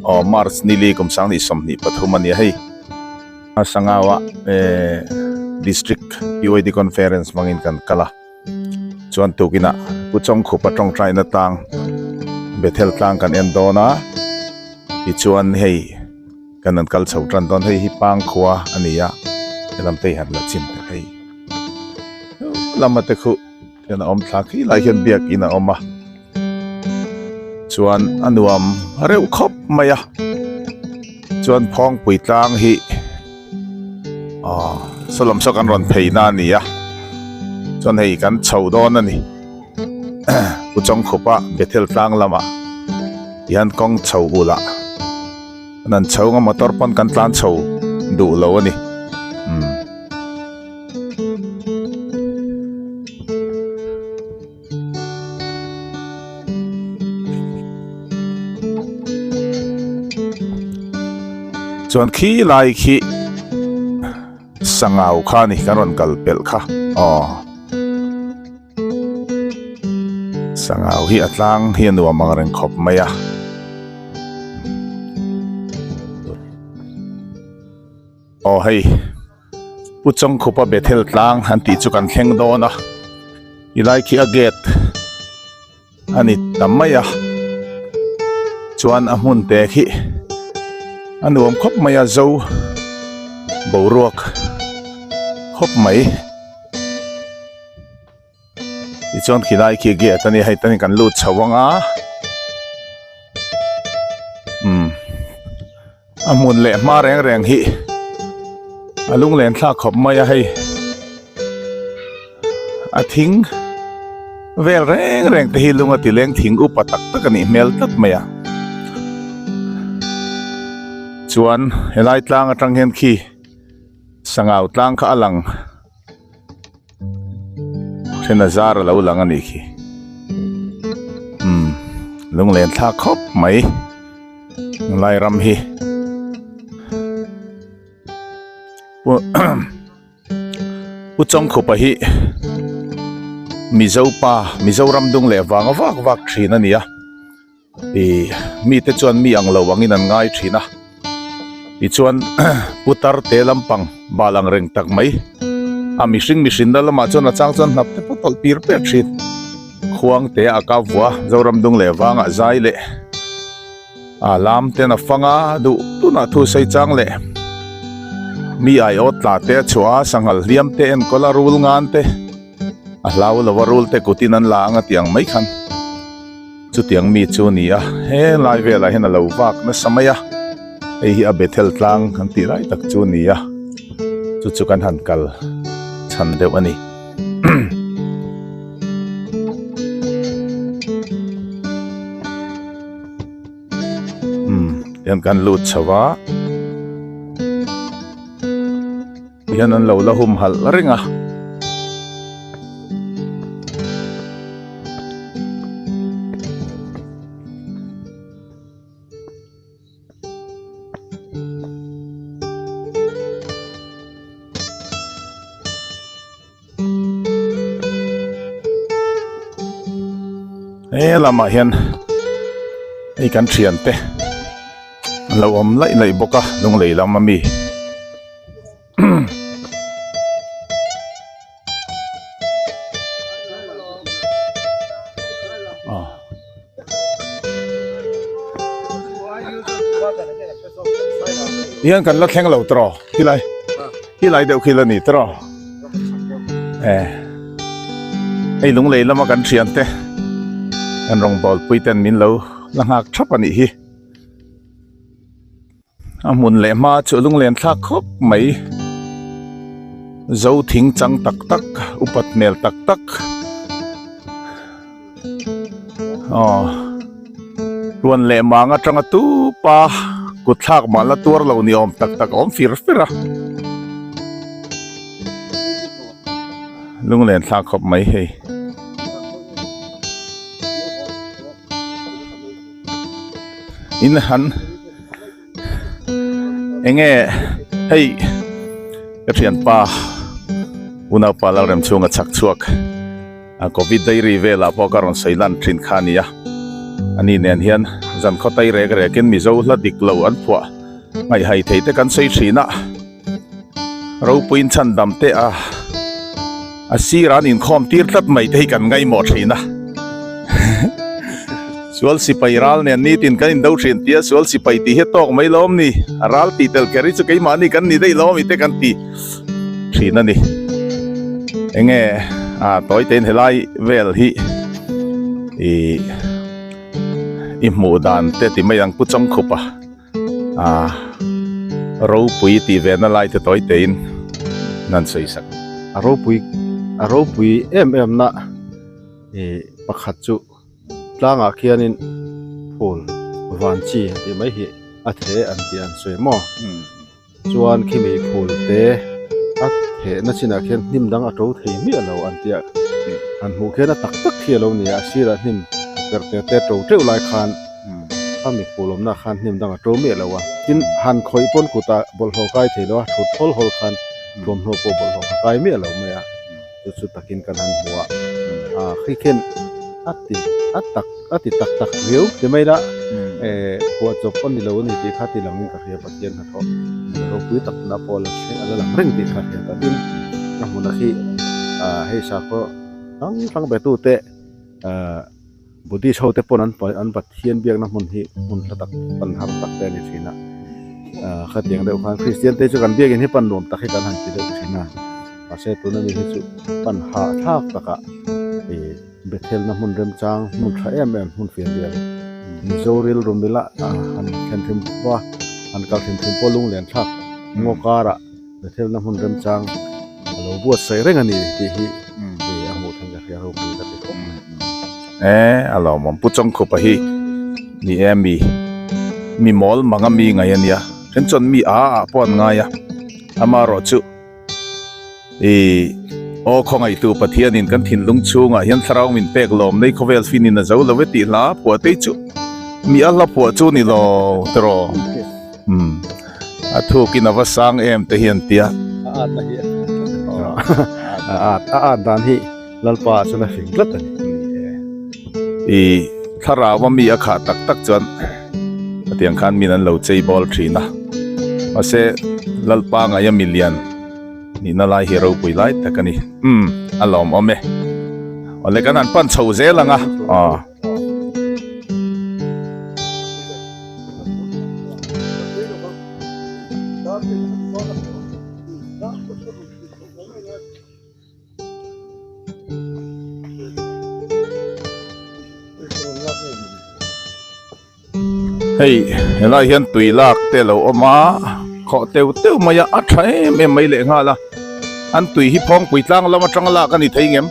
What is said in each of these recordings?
Aw March nili kum 2023 a nia hei. A Sangau ah eh District PYD Conference hmangin kan kal a. Chuan tukinah Pu Chawngkhupa tawngtaina tlang Bethel tlang kan en dawn a. Tichuan hei kan an kal chho tan dawn hei hi Pangkhua a ni a. Helam te hi han la chim teh hei. Lama te khu hian a awm thla khi lai hian biakin a awm a chuan a nuam reuh khawp mai a chuan phawngpui tlang hi aw saw lam saw kan rawn phei na a ni a chuan hei kan chho dawn a ni pu chawngkhupa bethel tlang lamah hian kawng chho bulah an chho ang a motor pawn kan tlan chho duh lo a ni umm. Chuan khi lai khi sangau kha a ni kan rawn kal pelh kha aw sangau hi a tlang hi a nuam ang reng khawp mai a. Aw hei. Pu Chawngkhupa Bethel tlang an tih chu kan thleng dawn a, ti lai khi a gate a ni ta mai a, chuan a hmun te khi a nuam khawp mai a zo boruak khawp mai. Tichuan khilai khi gate a ni hei tani kan lut chho ang a umm a hmun leh hma reng reng hi a lunglen thlak khawp mai a hei a thing vel reng reng te hi lung a ti leng thing upa tak tak a nih hmel tlat mai a chuan helai tlang atang hian khi sangau tlang kha a lang. Then a zar a lo lang a nih khi umm lunglen thlak khawp mai lai ram hi Pu Chawngkhupa hi Mizo pa Mizoram dung leh vang a vak vak thin a ni a. Ih mite chuan mi ang lo angin an ngai thin a tichuan putar te lampang bal ang reng tak mai a mihring mihrinna lamah chuan a chang chuan hnap te pawh tawlh pir per thin khuang te a kap vua Zoram dung leh vangah zai leh a lam ten a fang a duh tunah thu sei chang leh mi aiawt tla te a chhuah a sanghal hliam te enkawl a rul ngan te. A hlau lo a rul te kutin an la ang a tih ang mai khan chutiang mi chu a ni a helai velah hian a lo vak nasa mai a hei hi a Bethel tlang kan tih lai tak chu a ni a chu chu kan han kal chhan deuh a ni. Umm tihian kan lut chho a. Hian an lo la humhalh reng a. He lamah hian hei kan thiante an lo awm laih laih bawk a lunglei lam ami. Hian kan la thleng lo tawh khilai khilai deuh khi la ni tawh e hei lunglei lama kan thian te kan rawngbawl pui ten min lo la nghak thap a nih hi. A hmun leh hma chu lunglen thlak khawp mai zo thing chang tak tak upat hmel tak tak aw ruan leh mang atanga tupa kut thlak mah la tuar lo ni awm tak tak a awm fir fir a lunglen thlak khawp mai hei. In han enge hei ka thianpa unaupa Lalrem chhunga chhak chhuak a covid diary velah pawh ka rawn sawi lan thin kha a ni a. Ani nen hian zan khaw tai rek rekin Mizo hla dik lo an phuah ngaihhai thei te kan sawi thin a. Ropuiin chhandam te a a sirah an inkhawm tir tlat mai te hi kan ngaihmawh thin a. Sual sipai ral nen nitin kan indo thin tia sual sipai tih hi a tawk mai lawm ni? A ral tih tel kher hi chu keimahni kan ni daih lawm i te kan ti thin a ni. Enge a tawi tein helai vel hi ih i hmuh dan te ti mai ang pu Chawngkhup a a ropui tih ve na lai te tawi tein an sawi sak. A ropui a ropui em em na ih pakhat chu. Tlangah khianin phul van chi tih mai hi a the an tih an sawi maw chuan khimi phul te a thehna chinah khian hnim dang a to thei miah lo an tia han hmuh khian a tak tak hi a lo ni a a sirah hnim perh te te to teuh lai khan khami phul awmna khan hnim dang a to miah lo a tin han khawih pawn kutah bawlhhlawh kai thei lo a thut hawl hawl khan thuamhnaw pawh bawlhhlawh kha kai miah lo mai a. Chu chu takin kan han hmu a, ah khi khian a ti a tak a ti tak tak riau ti mai la eh phuahchawp a ni lo a ni tih kha ti langin ka hria Pathian hnathawh ropui tak na pawh a la thleng a la lang reng tih kha hria ta tin a hmunah khi ah hei sakhaw hrang hrang be tute ah. Buddhist ho te pawn an an Pathian biakna hmun hi hmun hla tak pan har tak te a ni thin a, ah khatiang deuh khan Kristian te chu kan biakin hi pan nuam tak hi kan han ti deuh thin a, mahse tuna mi hi chu pan hah thlak takah ih Bethelna hmun remchang hmun tha em em hmun fian rial Mizo rilru mila ah han thlen hrim pawh a han kal hrim hrim pawh lunglen thlak ngaw karah. Bethelna hmun remchang a lo buatsaih reng a ni tih hi hei a hmuh theih ka hria ropui ka ti khawp mai. E a lawmawm Pu Chawngkhupa hi ni e mi mi mawl mang a mi ngai a nia then chuan mi a ah pawh an ngai a amaherawh chu ih aw khawngaihtu Pathianin kan thinlung chhungah hian thlarau min pek lawm nei khawvel finin a zo lo e tih hla phuah te chu mi a hla phuah chu ni lo tiraw. Umm a thukin a va sang em te hi an ti a. A at na hi a at a at dan hi Lalpa ah chuan a fing tlat a ni. I thlarau a mi a khah tak tak chuan hetiang khan min an lo chei bawl thin a. Mahse Lalpa ngaih a milian nihna lai hi ropui lai tak a ni. Umm a lawmawm e. Awle kan han pan chho zel ang a. Aw. Hei helai hian tui lak te a lo awm a khawh teuh teuh mai a a tha em em mai leh nghal a an tui hi phawngpui tlang lam atanga lak a ni thei ngem.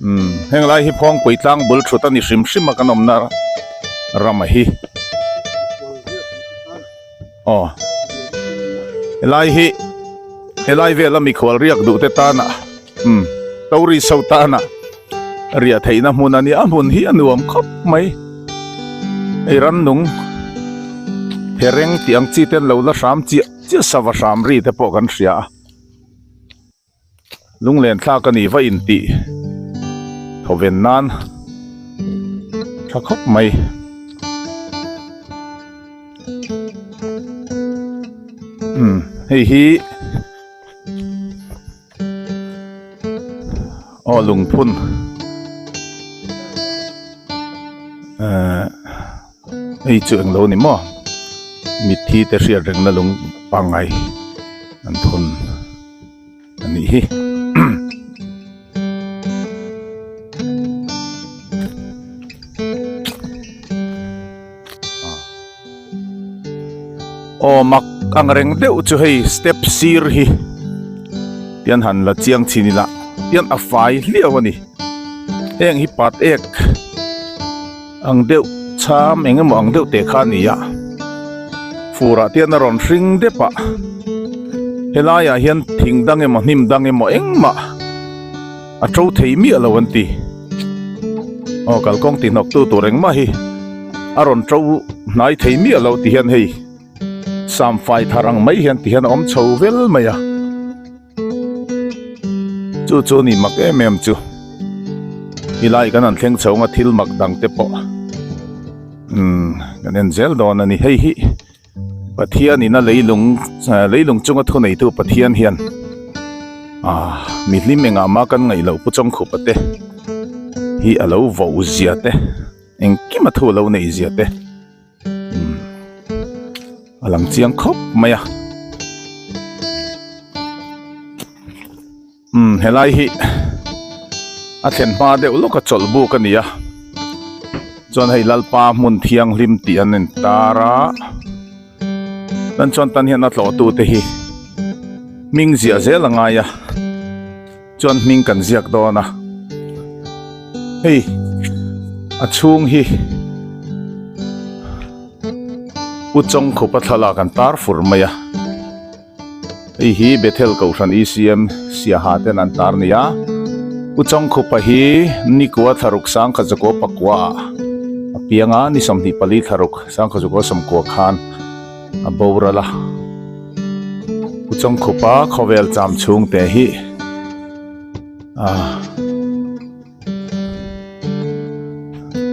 Umm heng lai hi phawngpui tlang bul thut a ni hrim hrim a kan awmna ram a hi aw helai hi helai vela mikhual riak duh te tana umm tourist ho tana riah theihna hmun a nia a hmun hi a nuam khawp mai hei rannung thereng tih ang chi te an lo la hram chiah chiah sava hram ri te pawh kan hria a. Lunglen thlak a ni va intih thawven nan tha khawp mai. Umm hei hi aw lungphun ehh hei chu englo ni maw mitthi te hriat rengna lung pangngai an phun. A nih hi. Aw mak ang reng deuh chu hei step sir hi tian han la chiang chin ila tian a fai hliau a ni heng hi pat ek ang deuh cham eng emaw ang deuh teh kha a ni a furah te hian a rawn hring dep a helaiah hian thing dang emaw hnim dang emaw engmah a to thei miah lo an ti aw kalkawng ti hnawk tu tur engmah hi a rawn to hnai thei miah lo ti hian hei samfai thar ang mai hian ti hian a awm chho vel mai a. Chu chu ni mak em em chu. Helai kan han thleng chho anga thil mak dang te pawh umm kan en zel dawn a ni. Hei hi Pathian in a leilung leilung chunga thuneitu Pathian hian ah mihlim engah mah kan ngaih loh Pu Chawngkhupa te hi a lo vo zia te engkim a thu a lo neih zia te. Umm a lang chiang khawp mai a umm helai hi a thlen hma deuh lawk a chawlh buk a ni a chuan hei lalpa hmun thianghlim tih an intar a tan chuan tan hian a tlawh tu te hi hming ziah zel a ngai a. Chuan hming kan ziak dawn a, hei a chhung hi Pu Chawngkhupa thlalak an tar fur mai a, hei hi Bethel Kohhran ECM Siaha ten an tar ni a, Pu Chawngkhupa hi Nikua thlaruk Sangkhazukaw pakua ah a piang a, ni 24 thlaruk Sangkhazukaw sawmkua khan a boral a. Pu Chawngkhupa khawvel cham chhung te hi ah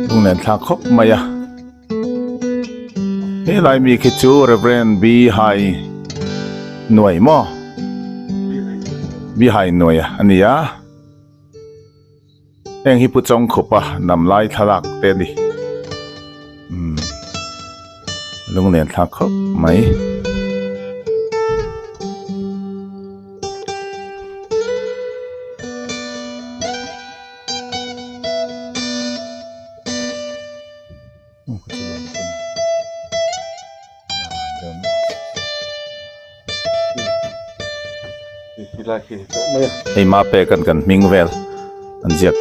lunglen thlak khawp mai a helai mi khi chu Reverend B Hai Nuai maw B Hai Nuai a ni a. Heng hi Pu Chawngkhupa nam lai thlalak te a ni. Umm lunglen thlak khawp mai. Hei ma pek an kan hming vel an ziak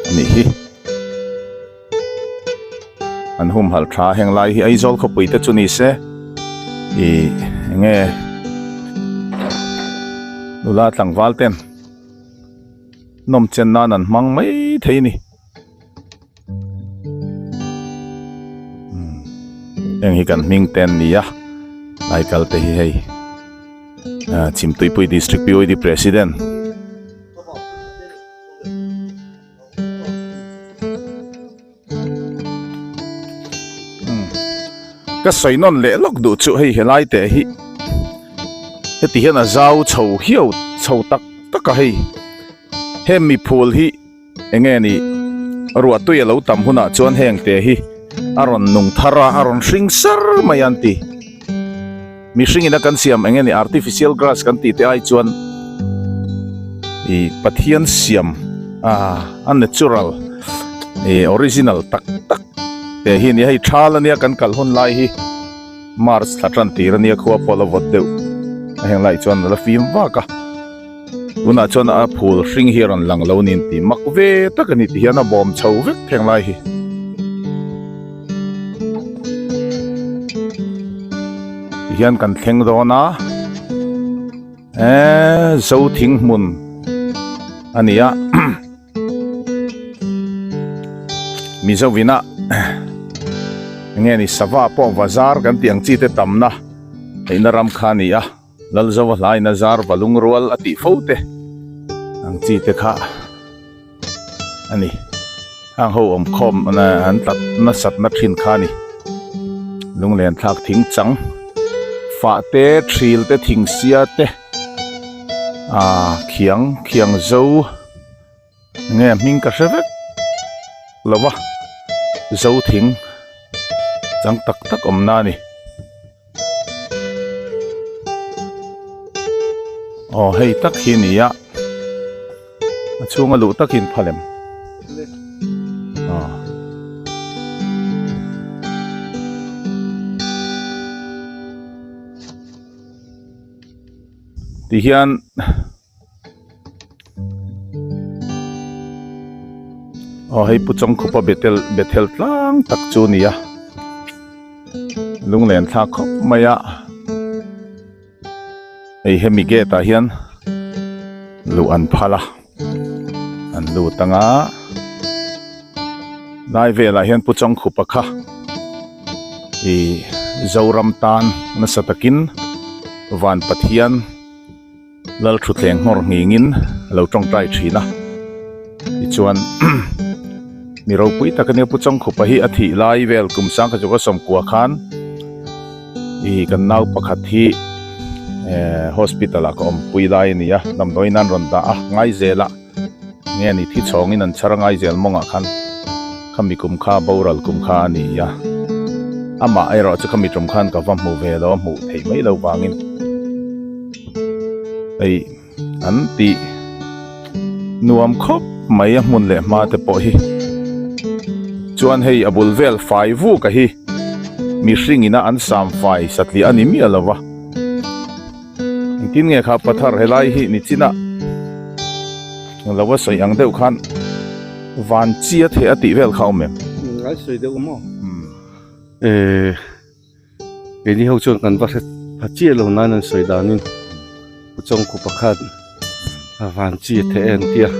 a nih hi an humhalh tha heng lai hi Aizawl khawpui te chu ni se ih enge nula tlangval ten nawmchen nan an hmang mai thei a ni. Heng hi kan hming te an ni a Aikal te hi hei ah Chhimtuipui District PYD President ka sawi nawn leh lawk duh chu hei helai te hi heti hian a zau chho hiau chho tak tak a hei hemi phul hi. Enge ni ruah tui a lo tam hunah chuan heng te hi a rawn nung thar a, a rawn hring sar mai a an ti. Mihring ina kan siam enge ni artificial grass kan tih te ai chuan ih Pathian siam ah a natural ih original tak tak te hi a ni a, hei thal ania kan kal hun lai hi March thla tan tir ania khua pawh a la vawt deuh a heng lai chuan a la fim vak a. Tunah chuan a phul hring hi a rawn lang lo niin tih mak ve tak a ni tih hian a bawm chho vek theng lai hi. Ti hian kan thleng dawn a eee zo thing hmun a ni a Mizo ina enge ni sava pawh bazar kan tih ang chi te tamna theihna ram kha a ni a. Lalzova hlain a zar va lungrual a tih fo te ang chi te kha a ni. Hang ho awm khawm an tlat nasat na thin kha a ni. Lunglen thlak thing chang fah te thil te thing sia te ah khiang khiang zo nge hming ka hre vek lo va zo thing chang tak tak awm na a ni. Aw hei tak hi a ni a a chhunga luh takin phalem aw tihian. Aw hei Pu Chawngkhupa Bethel Bethel tlang tak chu a ni a lunglen thlak khawp mai a hei hemi gate ah hian luh an phal a an lut ang a lai velah hian Pu Chawngkhupa kha ih Zoram tan nasa takin Van Pathian. Lal thutthleng nghawr nghingin a lo tawngtai thin a. Tichuan mi ropui tak a nia Pu Chawngkhupa hi a thih lai vel kum sangkhat chu ka sawmkua khan ih kan nau pakhat hi eh hospital ah ka awmpui lai a ni a damdawiin an rawn dah a ngai zel a nge ni thi chhawngin an chhar a ngai zel mawngah khan khami kum kha boral kum kha a ni a amah erawh chu khami tum khan ka va hmu ve lo a hmuh theih mai lo vangin hei. An tih nuam khawp mai a hmun leh hma te pawh hi chuan hei a bul vel fai vuk a hi mihring ina an sam fai satliah a ni miah lo va engtin nge kha pathar helai hi ni chin a lo a sawi ang deuh khan van chi a theh a tih vel kha a awm em? Ngai sawi deuh maw? Ehh. Keini ho chuan kan va hre pha chiah lo nain an sawi danin Pu Chawngkhu pakhat a van chi a theh e an ti a,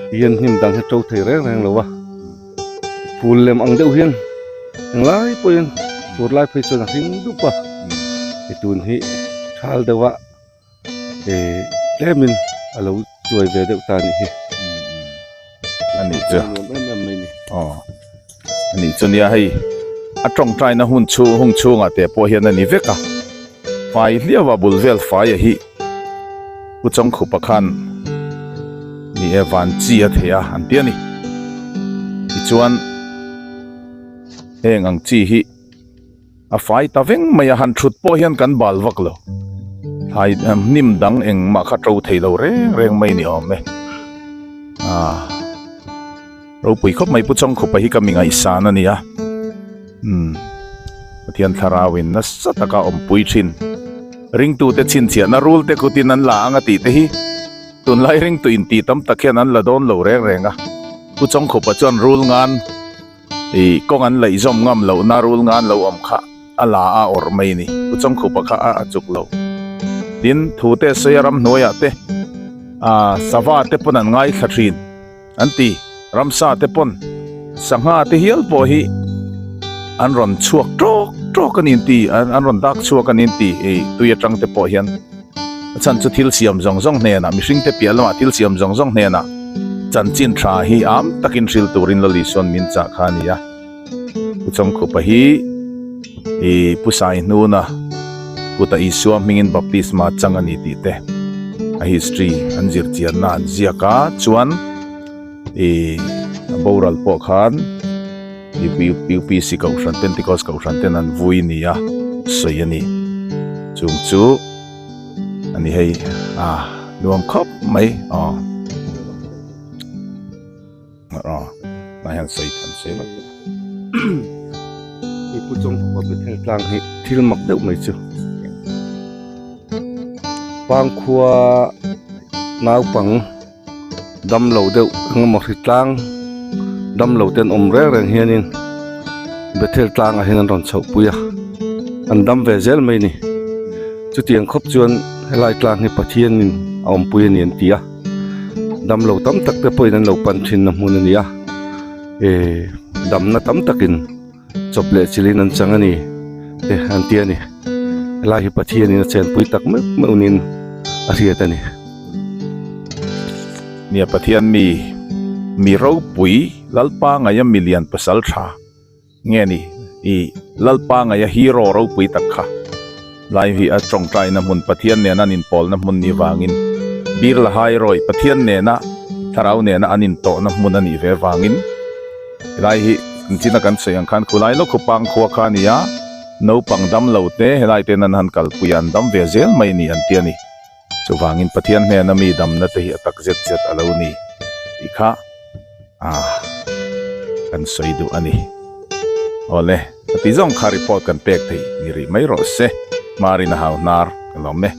tihian hnim dang hi a to thei reng reng lo a, phul lem ang deuh hian englai pawhin fur lai phei chuan a hring dup a, ti tun hi thal deuh a eh tlemin a lo chuai ve deuh ta a nih hi. A nih chu. Aw. A nih chu nia hei a tawngtaina hun chhung hung chhungah te pawh hian a ni vek a. Fai hliau a bul vel fai a hi Pu Chawngkhupa khan ni e van chi a thei a an ti a ni. Tichuan heng ang chi hi A fai ta veng mai a, han thut pawh hian kan bal vak lo. Thlai hnim dang engmah kha to thei lo reng reng mai ni awm e. Aaa ropui khawp mai Pu Chawngkhupa hi ka mi ngaihsan a nia. Umm Pathian thlarauin nasa taka awmpui thin. Ringtute chhinchhiahna rul te kutin an la ang a tih te hi tunlai ringtu intih tam tak hian an la dawn lo reng reng a. Pu Chawngkhupa chuan rul ngan. Ih kawng an laih zawm ngam loh na rul ngan lo awm kha a la a awrh mai ni. Pu Chawngkhupa kha a a chuk lo. Tin, thu te sawi a ramhnuaiah te ah sava te pawn an ngaithla thin an ti. Ramsa te pawn sangha te hial pawh hi an rawn chhuak tawk tawk a ni an ti an rawn dak chhuak a ni an ti ih tui atang te pawh hian. A chhan chu thil siam zawng zawng hnenah mihring te piah lamah thil siam zawng zawng hnenah chanchin tha hi am takin hril turin Lali sawn min chah kha a ni a. Pu Chawngkhupa hi ih Pu Saihnuna kuta Isua hmingin baptisma chang a ni tih te a history an zir chianna an ziak a chuan ih a boral pawh khan UPC Kohhran Pentecost Kohhran ten an vui nia sawi a ni. Chung chu a ni hei a nuam khawp mai aw aw tunah hian sawi than se vak ila. Hei Pu Chawngkhupa Bethel tlang hi thil mak deuh mai chu Pangkhua naupang Damlo deuh engemaw hri tlang damlo te an awm reng reng hianin Bethel tlangah hian an rawn chhoh pui a, an dam ve zel mai a ni. Chutiang khawp chuan helai tlang hi Pathianin a awmpui a ni an ti a, damlo tam tak te pawhin an lo pan thinna hmun a ni a, eh damna tam takin chawp leh chilhin an chang a ni te an ti a ni. Helai hi Pathianin a chenpui tak meuh meuh niin a hriat a ni. Nia Pathian mi, mi ropui Lalpa ngaia milian pasal tha nge ni i Lalpa ngaia hero ropui tak kha lai hi a tawngtaina hmun Pathian nena an inpawlna hmun ni vangin bir la hai rawi Pathian nena thlarau nena an intawhna hmun a nih ve vangin Helai hi engtin a kan sawi ang khan khulai lawk khu pang khua kha a ni a, naupang dam lo te helai ten an han kalpui a, an dam ve zel mai a ni an ti a ni. Chuvangin Pathian hnena mi damna te hi a tak zet zet a lo ni tih kha ah kan sawi duh a ni. Awle, ka ti zawng kha report kan pek theih ni rih mai rawh se, Marina hau hnar ka lawm e.